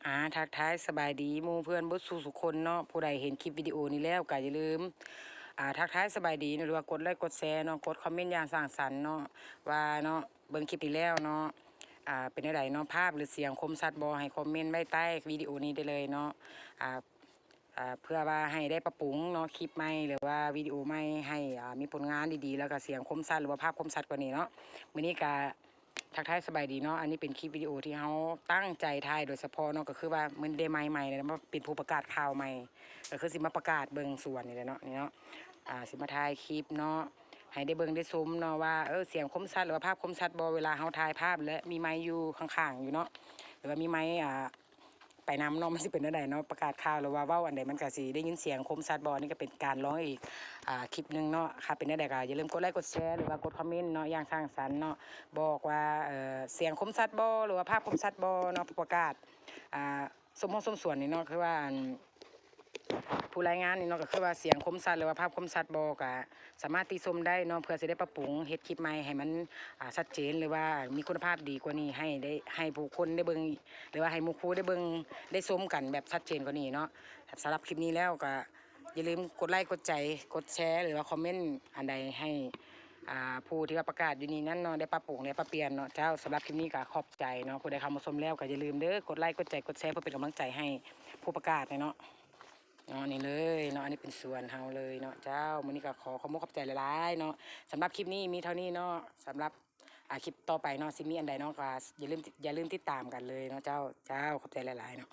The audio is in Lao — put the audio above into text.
ອາ ທັກທາຍສະບາຍດີໝູ່ເພື່ອນເບິດສູ່ສຸຄົນເນາະ. ຜູ້ໃດເຫັນຄລິບວິດີໂອນີ້ແລ້ວກໍຢ່າລືມ ອາ ທັກທາຍສະບາຍດີເນາະ ຫຼືວ່າກົດໄລກົດແຊເນາະ, ກົດຄອມເມັນຢ່າງສ້າງສັນເນາະ ວ່າເນາະ ເບິ່ງຄລິບນີ້ແລ້ວເນາະ ອາ ເປັນແນວໃດເນາະ ພາບ ຫຼື ສຽງຄົມຊັດບໍ່? ໃຫ້ຄອມເມັນໄວ້ໃຕ້ວິດີໂອນີ້ໄດ້ເລີຍເນາະ ອາ ອາ ເພື່ອວ່າໃຫ້ໄດ້ປັບປຸງເນາະ ຄລິບໃໝ່ ຫຼືວ່າວິດີໂອໃໝ່ ໃຫ້ ອາ ມີຜົນງານດີໆ ແລ້ວກໍສຽງຄົມຊັດ ຫຼືວ່າພາບຄົມຊັດກວ່ານີ້ເນາະ. ມື້ນີ້ກະທັກທາຍສະບາຍດີເນາະ, ອັນນີ້ເປັນຄລິບວິດີໂອທີ່ເຮົາຕັ້ງໃຈຖ່າຍໂດຍສະເພາະເນາະ, ກໍຄືວ່າມື້ນີ້ໄດ້ໄມໃໝ່ ແລ້ວມາເປັນຜູ້ປະກາດຂ່າວໃໝ່ ກໍຄືຊິມາປະກາດເບິ່ງສວນນີ້ແຫຼະເນາະ ນີ້ເນາະ ອາ ຊິມາຖ່າຍຄລິບເນາະ ໃຫ້ໄດ້ເບິ່ງໄດ້ຊົມເນາະວ່າ ເອີ ສຽງຄົມຊັດ ຫຼືວ່າພາບຄົມຊັດບໍ່ ເວລາເຮົາຖ່າຍພາບ ແລະ ມີໄມຢູ່ຂ້າງໆຢູ່ເນາະ ຫຼືວ່າມີໄມ ອາ ໄປນຳເນາະ ມັນຊິເປັນແນວໃດເນາະ ປະກາດຂ່າວ ຫຼືວ່າເວົ້າອັນໃດ ມັນກະຊິໄດ້ຍິນສຽງຄົມຊັດບໍ່? ນີ້ກະເປັນການລອງອີກ ອາ ຄລິບໜຶ່ງເນາະ. ຖ້າເປັນແນວໃດກະຢ່າລືມກົດໄລກົດແຊ ຫຼືວ່າກົດຄອມເມັນເນາະ ຢ່າງສ້າງສັນເນາະ ບອກວ່າ ເອີ ສຽງຄົມຊັດບໍ່ ຫຼືວ່າພາບຄົມຊັດບໍ່ເນາະ ຜູ້ປະກາດ ອາ ຊົມເຮົາຊົມສວນນີ້ເນາະ ຄືວ່າ ອັນ ຜູ້ລາຍງານນີ້ເນາະ ກໍຄືວ່າສຽງຄົມຊັດ ຫຼືວ່າພາບຄົມຊັດບໍ່ ກະສາມາດຕິຊົມໄດ້ເນາະ ເພື່ອຊິໄດ້ປັບປຸງເຮັດຄລິບໃໝ່ໃຫ້ມັນ ອາ ຊັດເຈນ ຫຼືວ່າມີຄຸນນະພາບດີກວ່ານີ້ ໃຫ້ໄດ້ ໃຫ້ຜູ້ຄົນໄດ້ເບິ່ງ ຫຼືວ່າໃຫ້ໝູ່ຄູ່ໄດ້ເບິ່ງໄດ້ຊົມກັນແບບຊັດເຈນກວ່ານີ້ເນາະ. ສຳລັບຄລິບນີ້ແລ້ວກໍຢ່າລືມກົດໄລກົດໃຈ ກົດແຊ ຫຼືວ່າຄອມເມັນອັນໃດໃຫ້ ອາ ຜູ້ທີ່ວ່າປະກາດຢູ່ນີ້ນັ້ນເນາະ ໄດ້ປັບປຸງ ໄດ້ປັບປ່ຽນເນາະເຈົ້າ. ສຳລັບຄລິບນີ້ກໍຂອບໃຈເນາະ ຜູ້ໃດເຂົ້າມາຊົມແລ້ວກໍຢ່າລືມເດີ ກົດໄລກົດໃຈກົດແຊ ເພື່ອເປັນກຳລັງໃຈໃຫ້ຜູ້ປະກາດເນາະ. ເນາະ ນີ້ເລີຍເນາະ ອັນນີ້ເປັນສວນເຮົາເລີຍເນາະເຈົ້າ. ມື້ນີ້ກໍຂໍຂອບມຸກຂອບໃຈຫຼາຍໆເນາະ. ສຳລັບຄລິບນີ້ມີເທົ່ານີ້ເນາະ. ສຳລັບ ອາ ຄລິບຕໍ່ໄປເນາະ ຊິມີອັນໃດເນາະ ກໍຢ່າລືມ ຢ່າລືມຕິດຕາມກັນເລີຍເນາະເຈົ້າ. ເຈົ້າ ຂອບໃຈຫຼາຍໆເນາະ.